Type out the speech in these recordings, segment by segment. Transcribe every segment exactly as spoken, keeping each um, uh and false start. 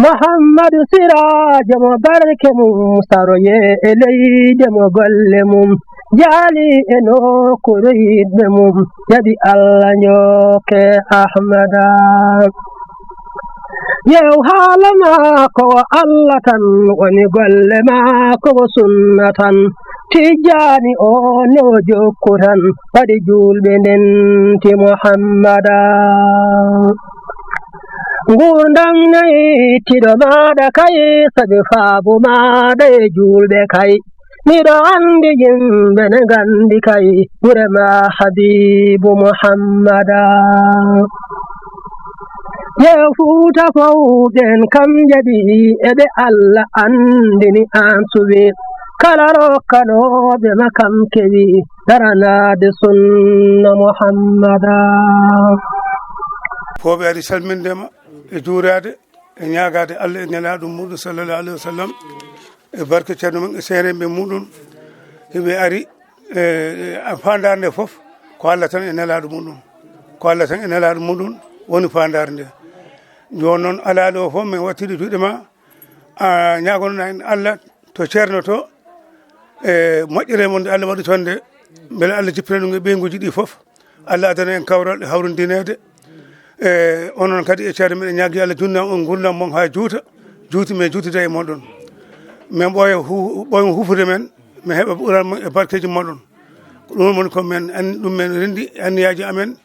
Muhammadu Siraajo mo barke mum saroye e leyde mo golle mum jaali e nokkuure yiɗɓe mum jaɓi Allah njokke Ahmada. Yew haala maako wo Allah tan woni golle maako wo sunna tan. Tijjaani o ne o jokku tan waɗi juulɓe ndenti Muhammada. Nguurndam nayi tiɗo maaɗa kay sabi faabu maaɗa e juulɓe kay. Miɗo anndi yimɓe ne nganndi kay gure ma Habiibu Muhammada. Yew Fuuta fow ɓen kam jaɓi eɓe Allah anndini an suɓi kala rokkanooɓe ma kam kewi daranaade sunna Muhammada. Fof ɓe ari salminde ma e juuraade e ñaagaade Allah e nelaaɗo muɗum sallallahu alayhi wa sallam e barke ceerno men e seerenɓe muɗum hiɓe ari e faandaare nde fof ko Allah tan e nelaaɗo muɗum ko Allah tan e nelaaɗo muɗum woni faandaare nde. Jooni noon alaa ɗo fof min wattiri juuɗe ma a ñaagonoɗa en Allah to ceerno to e moƴƴere mon nde Allah waɗi toon nde mbele Allah jippina ɗum e ɓeynguuji ɗi fof. Allah adana en kawral e hawrindineede e onon kadi e ceerno meɗen ñaagi Allah junna on gurdam mon ha juuta juuti men juutida e moɗon min ɓooya ɓooymo hufude men min heɓa ɓural mon e barkeji moɗon ko ɗum woni ko men anni ɗum men rendi anniyaaji amen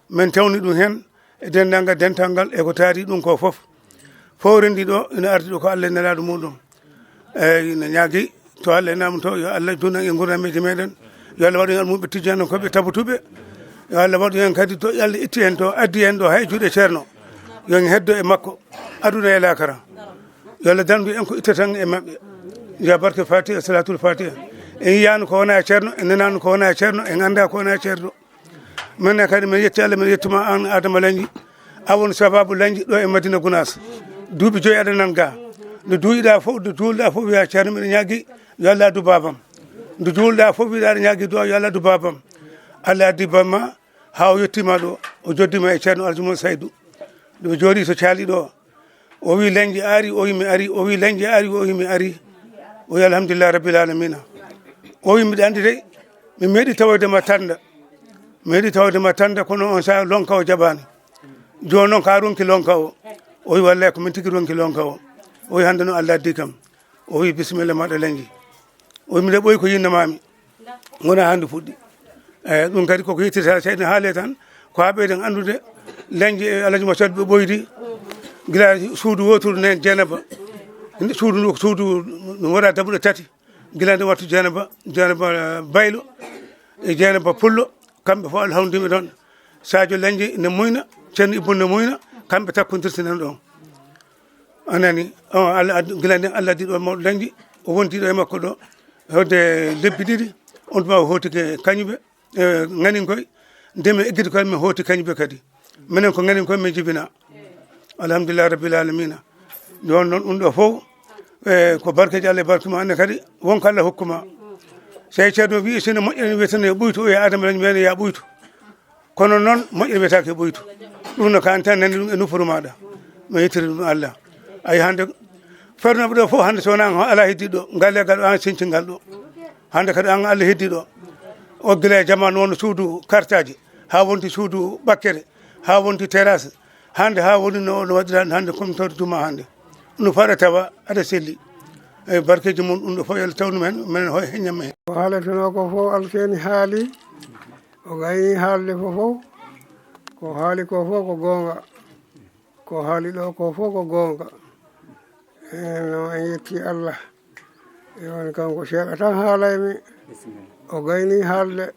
min tawni ɗum heen e denndaangal dental ngal e ko taari ɗum ko fof fof rendi ɗo ina ardi ɗo ko Allah e nelaaɗo muɗum eyyi ina ñaagi to Allah e naamno to yo Allah junnan e gurnameeji meɗen yo Allah waɗu en almuɓe tijjani ko ɓe tabutuɓe yo Allah waɗu en kadi to Allah itti en to addi en ɗo hay juuɗe ceerno yo en heddo e makko aduna e laakara yo Allah dandu en ko ittatan e maɓɓe ya barke fatiha salatul fatiha en yiyano ko wona ceerno en nanano ko wona ceerno en anda ko wona ceerno Minen kadi min yetti Allah min yettuma an Adama Lañji a woni sababu Lañji ɗo e Madina Gunaas duuɓi joyi aɗa nan ga nde duuyiɗa fof nde juulɗa fof wiya ceerno miɗa ñaagui yo Allah addu babam nde juulɗa fof wiɗa aɗa ñaagui duwa yo Allah addu babam Allah addi bamma ha o yettima ɗo o joddima e ceerno Alhaji Mouhamed Saydou nde ɓe jooɗi to caali ɗo O wi Lañji ari, o wi mi ari, o wi Lañji ari, o wi mi ari. O wi alhamdulillahi rabbil alamina. O wi miɗa andi dey mi meeɗi tawoyde ma tanda. Mi meeɗi tawoyde ma tanda kono on saaha lonka o jaɓani. Joni noon ka ronki lonka o. O wi wallahi ko min tigi ronki lonka o. O wi hande noon Allah addi kam. O wi bisimilla maɗa Lañji. O wi miɗa ɓooyi ko yinnamami. Wona hande fuɗɗi. Eyyi ɗum kadi koko yettirta seydi ne haale tan ko ha ɓeyden andude Lañji e Alhaji Mouhamed ɓe ɓoydi gila suudu woturu nden Dieynaba suudu ndu suudu no waɗa daɓuɗe tati gila nde wattu Dieynaba Dieynaba Baylo e Dieynaba Pullo kamɓe fof alhamdulillah ɗon Sadio Lañji ne muyna Ceerno Ibbo ne muyna kamɓe takkodirta nan ɗon a nani o Allah addi gila nden Allah addi ɗo mawɗo Lañji o wonti ɗo e makko ɗo hedde lebbi ɗiɗi on tuma o hotike kañuɓe e ŋaninkoy nde min eggiti koye min hooti kañuɓe kadi minen ko ŋaninkoy min jibina alhamdulillahi rabbil alamina ɗon noon ɗum ɗo fof e ko barkeji Allah e barke ma anne kadi wonko Allah hokkuma sey ceerno wi sino moƴƴani wiyetene yo ɓuytu o e Adama Lañji men ya ɓuytu kono noon moƴƴere wiyetake ɓoytu ɗum no ka an tan nani ɗum e nufuru maɗa no yettiri ɗum Allah ayi hande fernoɓe ɗo fof hande so wona an ala heddiɗo ɗo ngal leggal ɗo an senci ngal ɗo hande kadi an Allah heddi ɗo o gila e jamanu wonno suudu kartaji ha wonti suudu ɓakkere ha wonti terrasse hande ha woni no no waɗirani hande communautaire juma hande no faɗa tawa aɗa selli e barkeji mum ɗum ɗo fof yalla tawnu men menen hoy heññamma hen ko haalatano ko fof alseni haali O gayni haalde fofof, ko haali ko fof ko goonga, ko haali ɗo ko fof ko goonga. Eey, no en yetti Allah, e woni kanko seeɗa tan haalaymi. O gayni haalde,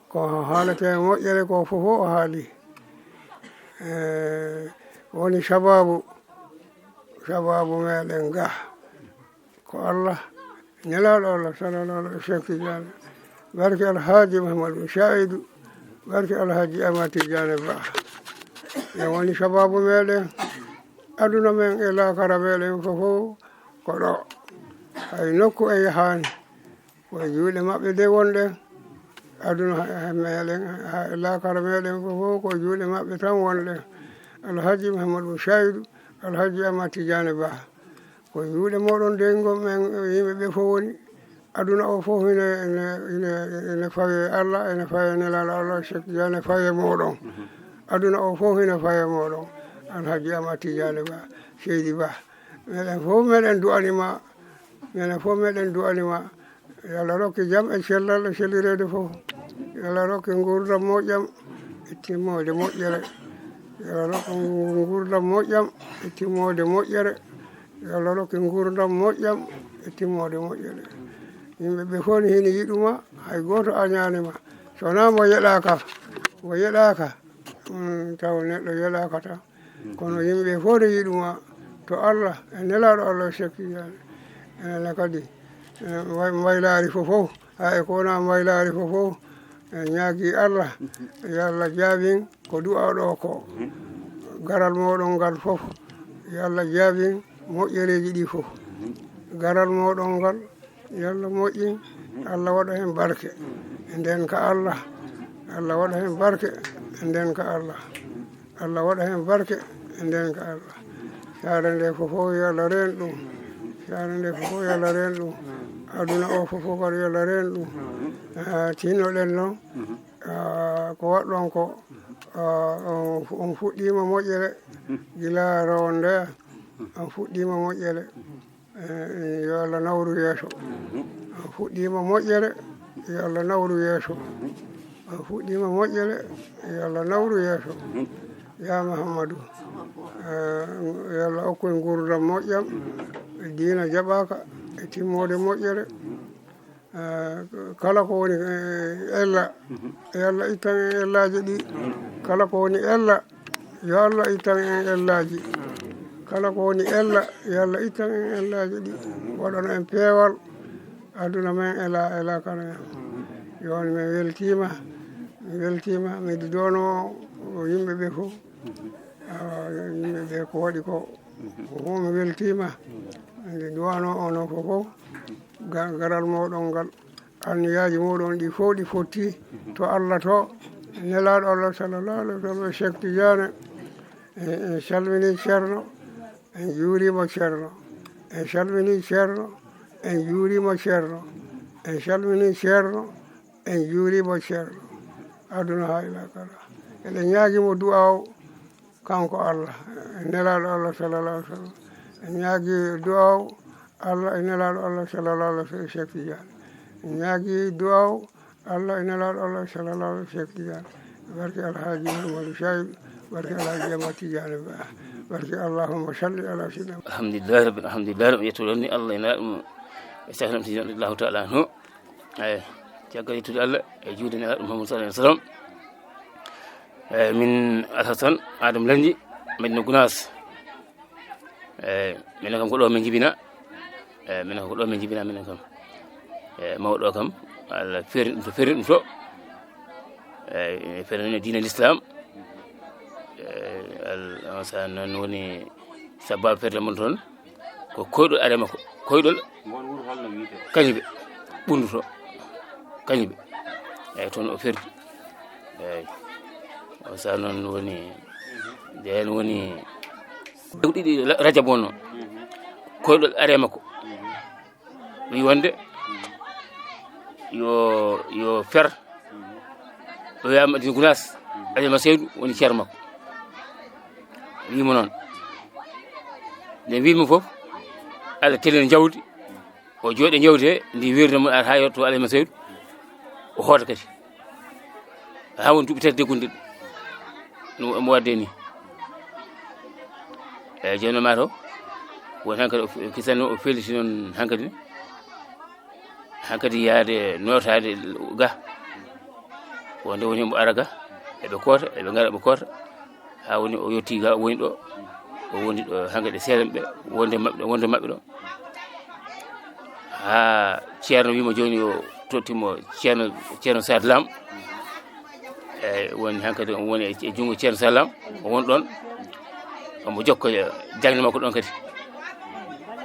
ko haalete moƴƴere ko fofof o haali. Eey, woni sababu, sababu meɗen ga. Ko Allah, Nelaaɗo Allah, sallallahu alaihi wasallam, barke Alhaji Muhammadu Sa'idu, barke Alhaji Amadu Tijjaani Ba. Ɓe woni sababu meɗen, aduna men e laakara meɗen fof ko ɗo. Hay nokku en yahaani, ko e juuɗe maɓɓe de wonɗen. Aduna meɗen, laakara meɗen fof ko e juuɗe maɓɓe tan wonɗen. Alhaji Muhammadu Sa'idu, Alhaji Ama Tidiane Ba. Ko juuɗe mooɗon de ngon men yimɓe ɓe fof woni. Aduna o fof ine, ine, ine, ine fawi e Allah, ene fawi e Nelaaɗo Allah, Cheikh Tidiane, ene fawi e mooɗon. Aduna o fof ine fawi e mooɗon. Alhaji Ama Tidiane Ba, Seydi Ba. Meɗen fof meɗen du'anima, meɗen fof meɗen du'anima. Yo Allah rokke jam e cellal e sellireede fof. Yo Allah rokke nguurndam moƴƴam e timmoode moƴƴere. Yo Allah rokke nguurndam moƴƴam e timmoode moƴƴere. Yo Allah rokke nguurndam moƴƴam e timmoode moƴƴere. Yimɓe ɓe fof ne hini yiɗuma, hay gooto añaani ma. So wonaa mo yeɗaaka, mo yeɗaaka, mm, taw neɗɗo yeɗaaka tan. Kono yimɓe fof ne yiɗuma to Allah e Nelaaɗo Allah Cheikh Tidiane. Enen kadi, eh, mbay-, mbaylaari fof fof, haa e ko wonaa mbaylaari fof fof, en ñaagii Allah, yo Allah jaabin ko du'aa ɗo ko. Garal mooɗon ngal fof, yo Allah jaabin moƴƴereeji ɗi fof. Garal mooɗon ngal, yo Allah moƴƴin, Allah waɗa heen barke. E ndeen ka Allah, Allah waɗa heen barke. E ndeen ka Allah, Allah waɗa heen barke. E ndeen ka Allah, saare nde fof fof yo Allah reen ɗum. Saare nde fof fof yo Allah reen ɗum. Aduna o fof fof kadi yo Allah reen ɗum. Ah, tinnoɗen noon, ah, ko waɗɗon ko, ah, on, on fuɗɗiima moƴƴere gila ronde, on fuɗɗiima moƴƴere. Eh, yo Allah nawru yeeso. On fuɗɗiima moƴƴere, yo Allah nawru yeeso. On fuɗɗiima moƴƴere, yo Allah nawru yeeso. Ya Muhammadu, eh, yo Allah okku en nguurndam moƴƴam, diina jaɓaaka, e timmoode moƴƴere. Eh, kala ko woni, eh, ella, yo Allah ittan en ellaaji ɗi. Kala ko woni ella, yo Allah ittan en ellaaji. Kala ko woni ella, yo Allah ittan en ellaaji ɗi. Waɗana en peewal aduna men e la-, e laakara men. Yo, min weltiima, min weltiima, miɗo du'anoo yimɓe ɓe fof. Awa, yimɓe ɓe ko waɗi ko, ko fof mi weltiima. Nde du'anoo onon fof fof, ga-, garal mooɗon ngal, anniyaaji mooɗon ɗi fof ɗi fotti to Allah to, Nelaaɗo Allah sallallahu alaihi wasallam, Cheikh Tidiane. En, en calminii Ceerno, en njuuriima Ceerno. En calminii Ceerno, en njuuriima Ceerno. En calminii Ceerno, en njuuriima Ceerno. Aduna haa ila kala. Eɗen ñaagii mo du'aa o, kanko Allah, e Nelaaɗo Allah sallallahu alaihi wasallam. En ñaagii du'aa o, Allah e Nelaaɗo Allah sallallahu alaihi wasallam, Cheikh Tidiane. En ñaagii du'aa o, Allah e Nelaaɗo Allah sallallahu alaihi wasallam, Cheikh Tidiane. Barke Alhaji Mamadou Saïd, barke Alhaji Ama Tidiane Ba. Barke Allahumma salli ala sayyidina. Alhamdulillahi rabbil, alhamdulillahi rabbil, yettude ni Allah e Nelaaɗo mum, e Cheikh Ahmed Tidiane radiyallahu ta'ala anhu. Eyi, caggal yettude Allah e juulde Nelaaɗo Muhammad sallallahu alaihi wasallam. Eyi, min Alhassane Adama Lannji, Medina Gounass. Eyi, minen kam ko ɗo min njibina. Eyi, minen kam ko ɗo min njibina, minen kam. Eyi, mawɗo kam, Allah feeri ɗum to, feeri ɗum to. Eyi, feeri ɗum e diine l'islam. Eyi, al-, on saaha noon woni sababu feerde mon toon. Ko koyɗol are makko, koyɗol. Ngon wuro holno wiyetee? Kañum ɓe ɓunndotoo, kañum ɓe. Eyi, toon o ferdi. Eyi. On saaha noon woni, ndeen woni ɗiɗi la-, Rajab wonnoo. Koyɗol are makko. Wi wonde yo, yo fer. O wiyaama Madina Gounass, Alhaji Seydou woni ceerno makko. Wiimo noon. Nde wiimo fof, Allah tellina jawdi, o jooɗe jawdi he, ndi wirde mum ara haa yetto Alhaji Seydou, o hoota kadi. Haa woni duuɓi tati deggundi no omo waɗde ni. Eyi, jooni ma to, woni hankadi o fe-, kisan o felliti noon hankadi. Hankadi yahde nootaade ga. Wonde woni mbo ara ga, eɓe koota, eɓe ngara, eɓe koota. Haa woni o yettii ga, o woni ɗo. O wondi ɗo hankadi e seeɗa ɓe, wonde maɓɓe ɗo, wonde maɓɓe ɗo. Haa ceerno wiimo jooni yo tottimo ceerno, ceerno Saad Lam. Eyi, woni hankadi omo woni e, e junngo ceerno Saad Lam, o woni ɗoon. Omo jokka jaŋde makko ɗoon kadi.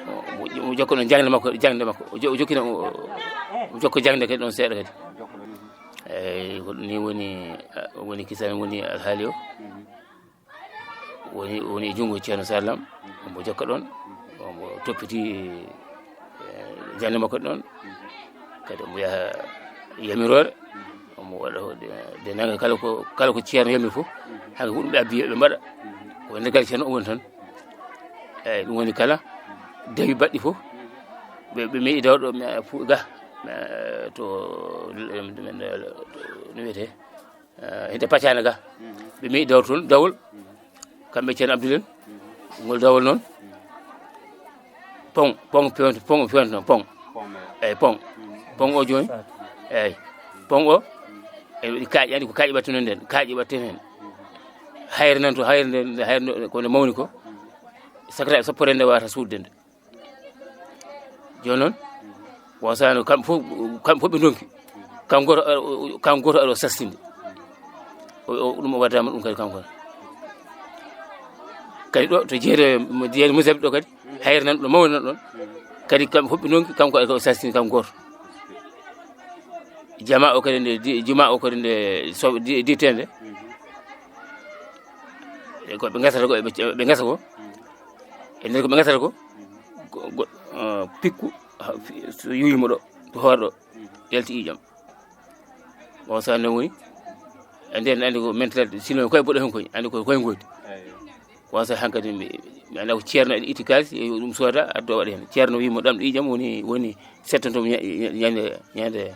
Omo, omo jokka ɗoon jaŋde makko, jaŋde makko. O jo-, o jokkino, o, o jokka jaŋde kadi ɗoon seeɗa kadi. Eyi, ko ɗum ni woni, woni kisan woni alhaali o. Woni, woni e junngo ceerno Saad Lam. omo jokka ɗoon, omo toppiti, eh, jannde makko ɗoon. Kadi omo yaha yamiroore, omo waɗa de, de nannga kala ko, kala ko ceerno yamiri fof, hannde ko ɗum ɓe abbi, ɓe mbaɗa. Ko nder galle ceerno o woni tan. Eeyi, ɗum woni kala dewi baɗɗi fof, ɓe, ɓe meeɗi dawde ɗo, me-, fu-, ga, me-, to, to, no wiyetee, eh, hinte Paccaana ga. Ɓe meeɗi dawde toon, dawol, kamɓe ceerno Abdoul en, ngol dawol noon. Pon, pon, pon, pon, pon, pon. Eeyi, pon. Pon o jooni. Eeyi, pon o, e waɗi kaaƴe, anndi ko kaaƴe waɗta noon nden, kaaƴe waɗta heen. Hayre nan to, hayre nde, nde, hayre nde, ko nde mawni ko, sakataaɓe sappo nde waawata suuɗde nde. Jooni noon, won sahaa no kamɓe fof, kamɓe fof ɓe ndonki. Kanko gooto, kanko gooto aɗa o sastinde. O, o, ɗum o waɗaama ɗum kadi kanko. Kadi ɗo to jeere, mo jeere musidɓe ɗo kadi, hayre nan ɗo mawni nan ɗoon. Kadi kamɓe fof ɓe ndonki, kanko aɗa o sastinde, kanko gooto. Jama o kadi nde, di-, juma o kadi nde so-, di-, dittende. E ko ɓe ngasata ko, ɓe, ɓe ngasa ko. E nder ko ɓe ngasata ko, ko, ko, eh, pikku, ha, fi-, so yuwi mo ɗo, to hoore ɗo, yalti ƴiiƴam. Bon, so noon woni, e nder anndi ko mental, sinon koye boɗo heen koye, anndi ko koye ngoodi. Eeyi. Bon, so hankadi mi, mi annda ko ceerno aɗa itti kaalis, yo ɗum sooda, addo waɗa heen. Ceerno wii mo ɗam ɗo ƴiiƴam woni, woni settanto mo ña-, ñande, ñande,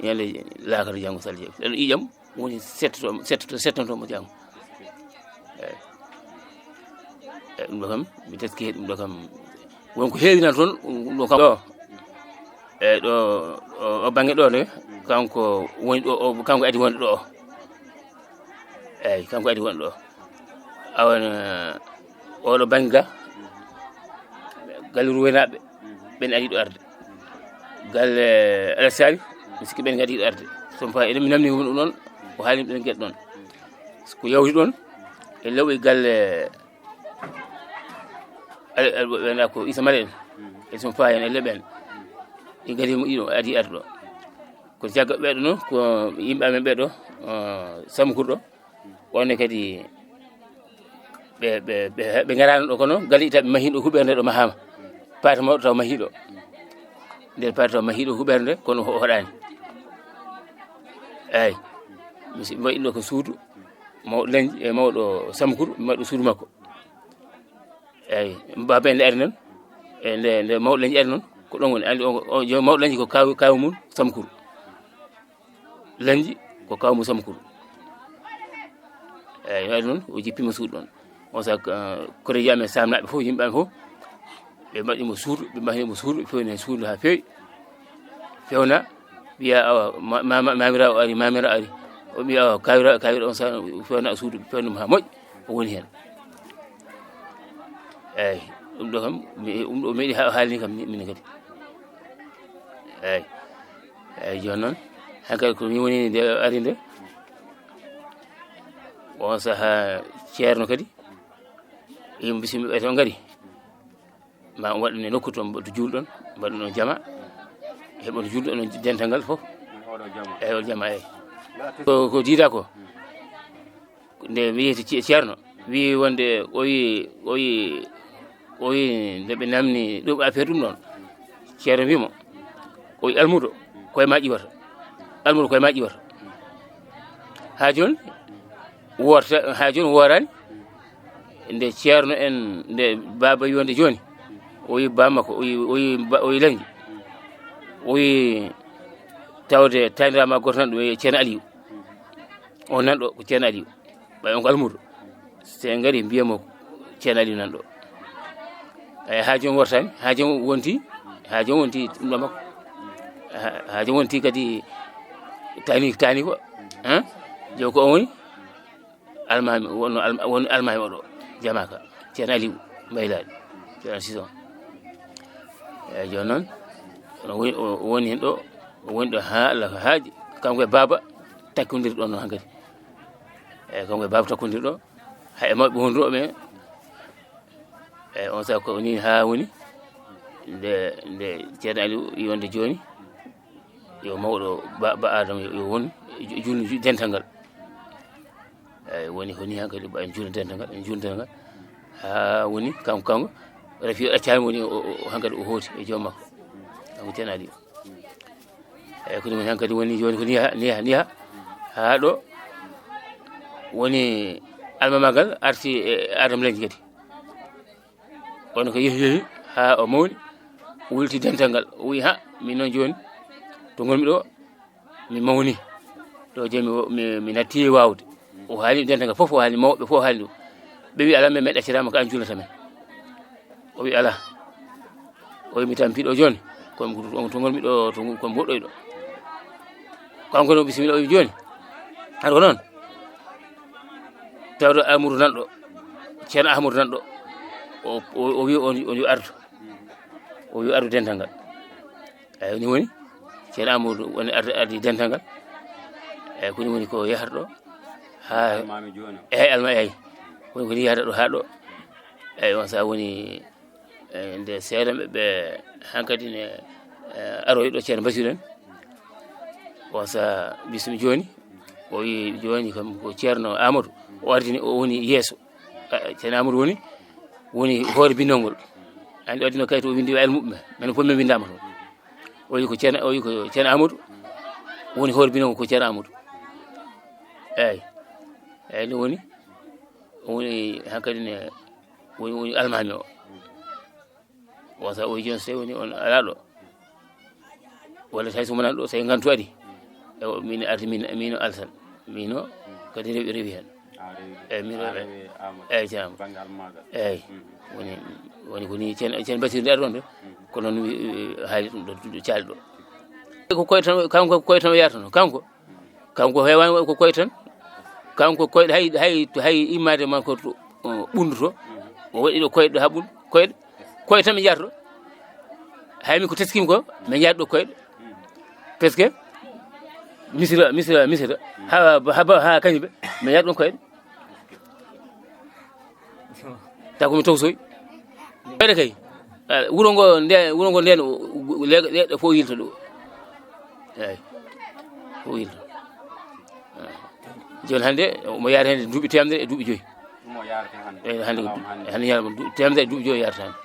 ñande laakara janngo salje. Ɗam ɗo ƴiiƴam woni settoto, settoto, settanto mo janngo. Eeyi. Eeyi, ɗum ɗo kam, mi teski he ɗum ɗo kam. Won ko heewi nan toon, ɗum ɗo kam. Ɗo, eeyi, ɗo, o, o bannge ɗo ne, kanko woni ɗo, o, kanko adi wonde ɗo. Eeyi, kanko adi wonde ɗo. Awa, ne, oɗo bannge ga, galle Ruwaynaaɓe, ɓen adi ɗo arde. Galle Alassari, mi sikki ɓen kadi ɗo arde. So mi faami, eɗen mi namni ɗum ɗoon, o haali ɗum ɗoon geɗe ɗoon. Ko yawti ɗoon, e law e galle, ala, ala, ɓe wiyata ko Issa Male en. E so mi faami en, e leɓen. Ɗi kadi mo ɗiɗo adi arde ɗo. Ko caggal ɓeɗo noon, ko yimɓe amen ɓeɗo, eh, Samkur ɗo. Wonde kadi ɓe, ɓe, ɓe, ɓe ngaraano ɗo, kono galle ita ɓe mahiino huɓeere nde ɗo mahaama. Paati mawɗo taw mahiiɗo. Nder paati taw mahiiɗo huɓeere nde, kono ho-, hoɗaani. Eeyi. Mi si-, mbaɗi ɗo ko suudu mawɗo Lañji e mawɗo Samkur, mi waɗi ɗo suudu makko. Eeyi. Baaba en nde ari noon, e nde, nde mawɗo Lañji ari noon, ko ɗon woni. Anndi o, o, joom mawɗo Lañji ko kaaw, kaaw mum Samkur. Lañji ko kaaw mo Samkur. Eeyi, waɗi noon, o jippiima suudu ɗoon. On saaha, eh, koreeji amen Saamnaaɓe fof, yimɓe amen fof, ɓe mbaɗi mo suudu, ɓe mbaɗi mo suudu, ɓe fewni heen suudu haa feewi. Fewna, wiya awa, ma-, ma-, ma-, maamiraawo ari, maamiraawo ari. O wiya awa, kaawiraawo, kaawiraawo, on saaha fewna suudu, ɓe fewni mo haa moƴƴi, o woni heen. Eeyi, ɗum ɗo kam, mi, ɗum ɗo meeɗi ha-, haalni kam, mi-, minen kadi. Eeyi. Eeyi, jooni noon, hankadi ko min woni nde ari nde. On saha ceerno kadi, yimɓe bisimɓe ɓe to ngari. Ma on waɗu ne nokku to, to juulɗon, mbaɗu ɗon jama. Heɓon juulɗo ɗon dental ngal fof. Eeyi, on jama, eeyi. Ko, ko diida ko. Nde mi yehti ce-, ceerno, wii wonde, o wii, o wii, o wii nde ɓe namni ɗum affaire ɗum ɗoon. Ceerno wii mo, o wii, "Almuudo, koye ma ƴiwata. Almuudo, koye ma ƴiwata." Haa jooni, woorta, haa jooni wooraani. Nde ceerno en, nde baaba wii wonde jooni, o wii baaba makko, o wii, o wii ba-, o wii Lañji. O wii tawde taaniraawo ma gooto nan ɗo, o wii Ceerno Aliyu. On nan ɗo ko Ceerno Aliyu. Ɓay on ko almuudo. So en ngari, mbiyen mo Ceerno Aliyu nan ɗo. Eeyi, haa jooni wortaani, haa jooni wonti, haa jooni wonti ɗum ɗo makko. Haa, haa jooni wonti kadi taani, taani ko, hein? Jooni ko on woni almaami, wonno alma-, woni almaami oɗo, jamaaka. Ceerno Aliyu Mbaylaaɗi, Ceerno Sison. Eeyi, jooni noon, o woni, o woni heen ɗo, o woni ɗo haa Allah haaji, kanko e baaba takkondiri ɗoon noon hankadi. Eeyi, kanko e baaba takkondiri ɗo, hay e mawɓe wonduɓe ɓe. Eeyi, on saha ko nii haa woni nde, nde Ceerno Aliyu wii wonde jooni yo mawɗo ba, ba Aadama yo, yo won ju-, juulnu ju-, dental ngal. Eeyi, woni ko nii hankadi, en juulnu dental ngal, en juulnu dental ngal. Haa woni kanko, kanko, rafi o ɗaccaani, woni o, o, o, hankadi o hooti e joom makko. Kanko Ceerno Aliyu. Eeyi, ko ɗum woni hankadi woni jooni ko niha, niha, niha. Haa ɗo woni almamaagal arti e Adama Leñɗi kadi. Kono ko yehi, yehi haa o mawni, wulti dental ngal. O wi, "Ha, min noon jooni, to ngonmi ɗo, mi mawni. Ɗo jooni mi, mi, mi natti waawde." O haali dental ngal fof, o haali mawɓe fof, o haali ɗum. Ɓe wi, "Alaa, men, men ɗaccata ma, ko aan juulata men." O wi, "Alaa." O wi, "Mi tampi ɗo jooni, ko, ko, to ngonmi ɗo, to, ko mi woɗɗoy ɗo." Kanko no bisimilla, o wi, "Jooni, hade ko noon, tawde Amadou nan ɗo, Ceerno Amadou nan ɗo, o, o, o wi on, on yo ardu, o yo ardu dental ngal." Eeyi, ni woni, Ceerno Amadou woni ardi, ardi dental ngal. Eeyi, ko ni woni ko yahata ɗo, haa almaami jooni. Eeyi, alma, eeyi. Woni ko ni yahata ɗo haa ɗo. Eeyi, on sahaa woni, e, nde seeɗa ɓe, ɓe hankadi ne, e, aroy ɗo Ceerno Basiru en. On sahaa bismi jooni, o wi jooni kam ko Ceerno Amadou, o ardini, o woni yeeso. A, Ceerno Amadou woni, woni hoore bindol ngol. Andi o addino kayit o windi almuɓɓe, men fof men windaama toon. O wi ko Ceerno, o wi ko Ceerno Amadou, woni hoore bindol ngol ko Ceerno Amadou. Eeyi. Eeyi, ɗum woni, o woni hankadi ne, woni, woni almaami o. On sahaa o wi jooni so tawi woni on alaa ɗo. Walla tawi so wonaa ɗo, so tawi ngantu ari. Ewa, min arti, min, min o Alsan. Min o kadi rewi, rewi heen. A, rewi. Eeyi, min o rewi. Eeyi, jam. Banngal maagal. Eeyi. Mhm. Woni, woni ko ni Ceen, Ceen Basiru nde ari ɗon ɗo. Mhm. Ko noon wi, wi, haali ɗum ɗo, ɗum ɗo caali ɗo. Ko koye tan, kanko ko koye tan o yarata no. Kanko, kanko heewaani ko koye tan. Kanko koyɗe hay, hay, hay immaade ma ko to, o, ɓunndoto. O waɗi ɗo koyɗe ɗo haa ɓun-, koyɗe. Koye tan mi jaato. Hay mi ko teskimi ko, mi jaat ɗo koyɗe. Parce que Misira, Misira, Misira. Ha, ha, ha, ha, kañum ɓe, mi jaat ɗo koyɗe. Taw ko mi tawsoy. Koyɗe kay. Ah, wuro ngo nde, wuro ngo nden, o, o, le-, leɗɗe fof yilta ɗo. Eeyi. Fof yilta. Ah. Jooni hannde, omo yaara heen duuɓi teemedere e duuɓi joyi. Ɗum o yaarata hannde. Eeyi, hannde ko alaa hannde. Hannde ñalawma du-, teemedere e duuɓi joyi o yaarata hannde.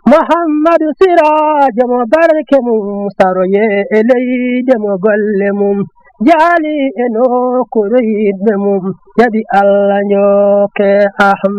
Muhammadu Siraajo mo barke mum, saroye e leyde mo golle mum, jaali e nokkuure yiɗɓe mum, jaɓi Allah njooke Ahmad.